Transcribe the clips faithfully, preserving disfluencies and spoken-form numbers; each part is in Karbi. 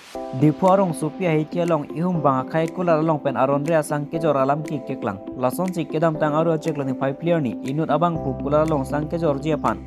Diphu arongsopi ahiti along ihum bang akhai kulat along pen aron-re asang kejor alam keklang. Lasonsi kedamtang Aru achiklo ni five clear ni inut abangphu kulat along sang kejorji aphan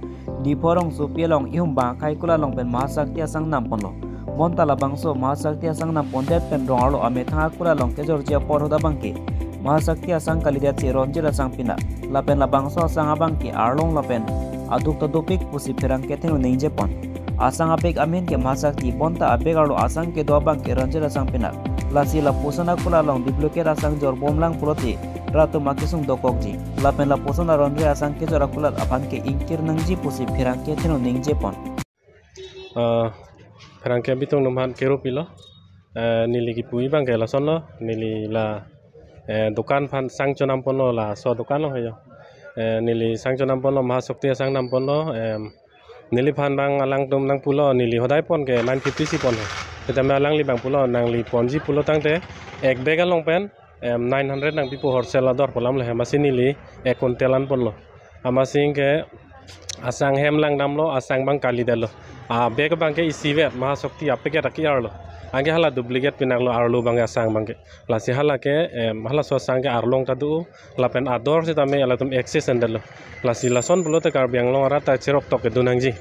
Diphu arongsopi along ihum bang akhai kulat along pen Mahashakti asang namponlo. Bonta labangso Mahashakti asang nampondet pen rong arlo amethang akulat along kejorji apor ahut abangke Mahashakti asang kalidetsi Ronjit asang pinak. Lapen labangso asang abangke arlong lapen aduk ta dopik pusi pherangke theno ningjepon. Asang abag amen ke Mahashakti bonta abag arlo asang kedo abangke Ronjit asang pinak. Lasi lapuson akulat along duplicate asang jorbomlang pulote rat atum akesung dokokji. Lapen lapuson aron-re asang kejor akulat aphan ke ingkir nangji pusi pherangke theno ningjepon. Eh, pherangke abitung atum aphan kero pilo. Eh, neli kipu abangke lasonlo, neli la, eh, dukan aphan sang chonamponlo, laso dukan along he jo. Eh, neli sang chonamponlo, Mahashakti asang namponlo, em, neliphan bang alangtum nangpulo, neli hodai pon ke nine fifty si pon he. Sitame alangli bang pulo, nangli ponji pulo tangte, ek bag along pen, em, nine hundred nangpipo wholesale ador pu alam le he, amatsi neli ek quintal an ponlo. Amatsi ke asang hem langdamlo, asang bang kalidetlo. Abag abangke isivet, Mahashakti apacket aki arlo. Anke hala duplicate pinaklo arlo abangke asang abangke. Lasi hala ke, em, halaso asang ke arlong ta do, lapen ador sitame latum access endetlo. Lasi lason pulote Karbi Anglong arat ta cheroktok kedun nangji.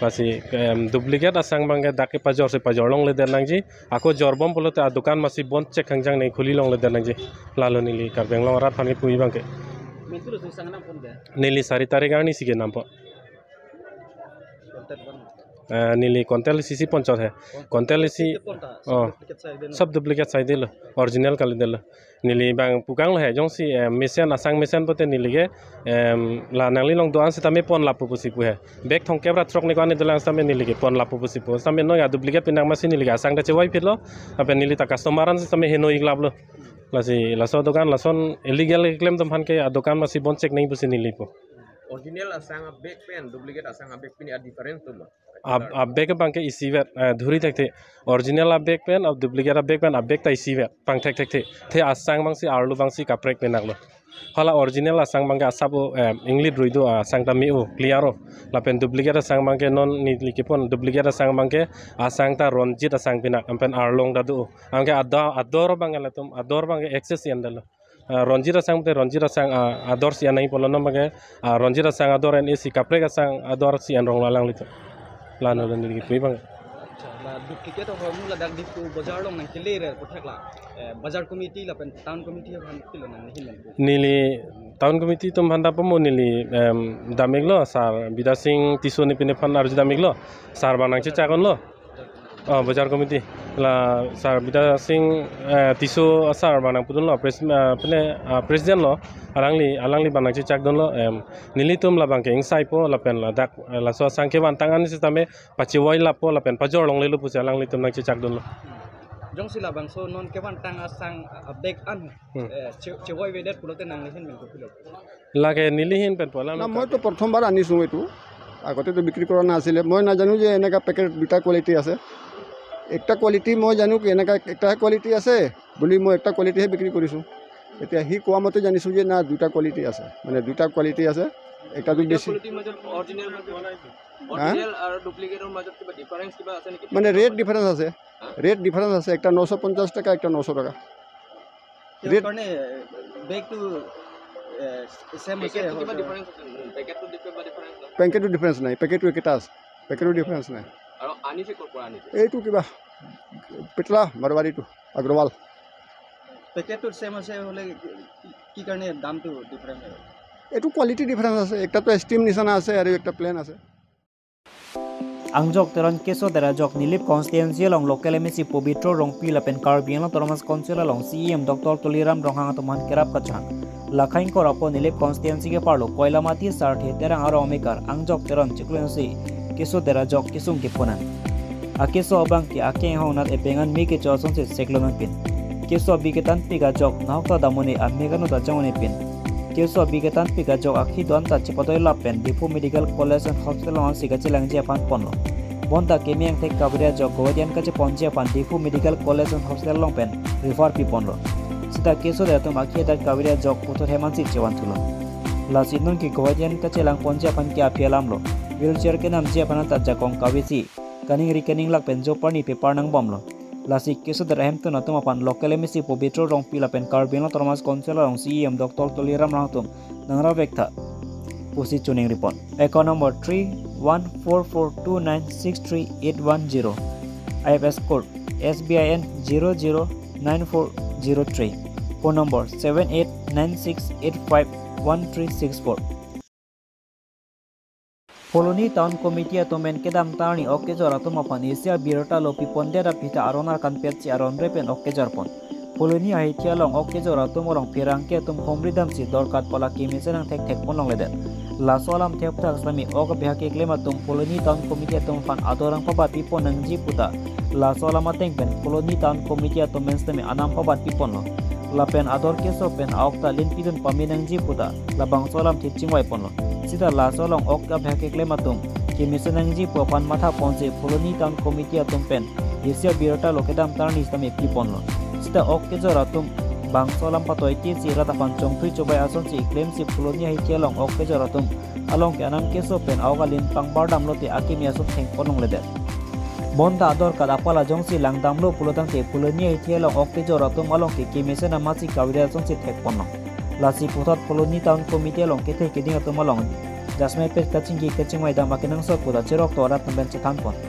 Lasi, em, duplicate asang abangke dak kepajorsi pajor longledet nangji. Ako jorbom pulote adukan amatsi bon chek hangjang nangji, khuli longledet nangji. Lalo neli Karbi Anglong arat aphan kipu abangke. Mentu lo sung sang nampon ke? Neli sari tarik arni si kenampo. Quintal pon. Eh, neli quintal isi si ponchot he. Quintal isi, quintal pon ta, oh, sab duplicate side lo. Sab duplicate side lo. Original kalidetlo. Neli bang pukanglo he, jongsi, eh, mesen asang mesen pote neli ke, em, la nangli along do-an sitame pon lapu pusi pu he. Bag thomkep ra throk ni ko-an ni dolang sitame neli ke pon lapu pusi pu. Sitame non ya duplicate pinak amatsi neli ke asang ta chevai phitlo. Lapen neli ta customer an sitame heno iklaplo. Lasi laso dukan lason illegal keklem atum aphan ke adukan amatsi bon chek nangji pusi neli pu. Original asang abag pen duplicate asang abag pini a difference atum ma? Ab-, abag abangke isivet, eh, dhuri thekthe. Original abag pen, ab duplicate abag pen, abag ta isivet, pangthek thekthe. The asang abangsi, arlo abangsi kaprek pinaklo. Hala original asang abangke asap o, eh, inglit rui do asang ta me-o, clear o. Lapen duplicate asang abangke non neli kepon, duplicate asang abangke asang ta Ronjit asang pinak, anpen arlong ta do. Anke ada-, ador abangke latum, ador abangke access endetlo. Ah, Ronjit asang te Ronjit asang, ah, ador si an nangji pulo non abangke, ah, Ronjit asang ador en-e si kaprek asang ador si an ronglo alanglitum. Lalo neli kipu abang. Acha, la duplicate ahormu ladak Diphu bajar along nangkele re puthak la, eh, bajar committee lapen town committee aphan pilo nanghin nangpo? Neli town committee atum aphan ta pamo neli, em, dam-iklo, sir Bidya Sing Tisso ne pine aphan arju dam-iklo, sir bang nangchechak unlo. Oh, bajar committee. La sir Bidya Sing, eh, Tisso sir bang nangpudunlo, pres-, eh, pine, ah, president lo, alangli, alangli bang nangchechak dunlo, em, nelitum labangke ingsaipo, lapen ladak, eh, laso asang kevantang an sitame pachevoi lapo, lapen pajor longlelo pusi alanglitum nangchechak dunlo. Jongsi labangso non kevantang asang, ah, abag an, hmm, eh, che-, chevoi vedet pulote nangli ahin pen kopilo? Lake neli ahin pen pu alam na, ka- মই তো প্ৰথমবাৰ আনিছোঁ এইটো, আগতেতো বিক্ৰী কৰা নাছিলে। মই নাজানো যে এনেকা পেকেট দুটা কোৱালিটি আছে। একটা কোৱালিটি মই জানো কি এনেকা একটা কোৱালিটি আছে বুলি মই একটা কোৱালিটিহে বিক্ৰী কৰিছোঁ। এতিয়া সি কোৱা মতে জানিছোঁ যে না, দুটা কোৱালিটি আছে, মানে দুটা কোৱালিটি আছে। একটাতো দুটা বেছি কোৱালিটিৰ মাজত অৰিজিনেল, হা? অৰিজিনেল আৰু ডুপ্লিকেটৰ মাজত কিবা ডিফাৰেন্স কিবা আছে নেকি? মানে ৰেট ডিফাৰেন্স আছে, হা? ৰেট ডিফাৰেন্স আছে। একটা নশ পঞ্চাশ টাকা, একটা নশ টাকা। কিহৰ ৰেট কাৰণে বেগটো, এ, ছেম হৈছে? পেকেটটো কিবা ডিফাৰেন্স আছে নেকি? পেকেটটো কিবা ডিফাৰেন্স আছে? পেকেটটো ডিফাৰেন্স নাই, পেকেটটো একেটা আছে, পেকেটৰ ডিফাৰেন্স নাই। আৰু আনিছে ক'ৰ পৰা আনিছে? এইটো কিবা পেটলা মাৰৱাৰীটো, আগ্ৰৱাল। পেকেটটো ছেম আছে হ'লে কি, কি কাৰণে দামটো ডিফাৰেন্স হয়? এইটো কোৱালিটি ডিফাৰেন্স আছে, একটাতো ষ্টিম নিচিনা আছে আৰু একটা প্লেন আছে। Angjok Teron keso der ajok Nilip constituency along local M A C Pobitro Rongpi lapen Karbi Anglong Autonomous Council along C E M Doctor Tuliram Ronghang atum aphan kerap kachehang. Lakhain kor apo Nilip constituency keparlo Koilamati Sarthe Terang arong amekar Angjok Teron chiklo isi keso der ajok kesung keponan. Akeso abangke akeng ahong nat epengan me kecho asonsi cheklo nangpin. Keso abi ketanpik ajok nahok ta damone amekar no ta chongone pin. Keso abi ketanpik ajok akhi do-an ta chepadoi lapen Diphu Medical College and Hospital along si kachelangji aphan ponlo. Bonta keme angthek kaveri ajok Guwahati an kacheponji aphan Diphu Medical College and Hospital along pen refer piponlo. Sita keso der atum akhi adak kaveri ajok puthot hem ansi chevanthulo. Lasi non ke Guwahati an kachelangponji aphan ke aphi alamlo. Wheelchair kenamji aphan ta jakong kavesi kaningri kaninglak pen joparni pepar nangbomlo. Lasi kesodet ahemtun atum aphan local M A C Pobitro Rongpi lapen Karbi Anglong Autonomous Council along C E M Doctor Tuliram Ronghang atum nangravek tha pusi choningri pon. Account number three one four four two nine six three eight one zero. I F S code S B I N zero zero nine four zero three. Phone number seven eight nine six eight five one three six four. Phuloni Town Committee atum pen kedam ta arni ok kejor atum aphan isi abirta lo pipondet aphi ta aron arkan petsi aron re pen ok kejor pon. Phuloni ahithi along ok kejor atum along pherangke atum homri damsi dorkat pu la kemesen nangthekthek pon longledet. Laso alam thekthak sitame ok abihak keklem atum Phuloni Town Committee atum aphan ador nangpabat pipon nangji puta laso alam ateng pen Phuloni Town Committee atum pen sitame anam pabat piponlo. Lapen ador keso pen aok ta lin pidun pame nangji puta labangso alam thip chingvai ponlo. Sita laso along ok abihak keklem atum kemesen nangji pu aphan matha ponsi Phuloni Town Committee atum pen isi abirta lo kedam ta arni sitame piponlo. Sita ok kejor atum bangso alam patoi tesi rat aphan chongthui chobai asonsi klemsi Phuloni ahithi along ok kejor atum along ke anam keso pen aok alin pangbar damlote akimi ason theng pon longledet. Bonta adorkat apala jongsi langdamlo pulo tangte Phuloni ahithi along ok kejor atum along ke kemesen amatsi kavedet asonsi thek ponlo. Lasi puthot Phuloni Town Committee along kethe keding atum along jasmai pet kachingki kachingvai dam akenangsot puta cherok to rat atum pen chethan pon.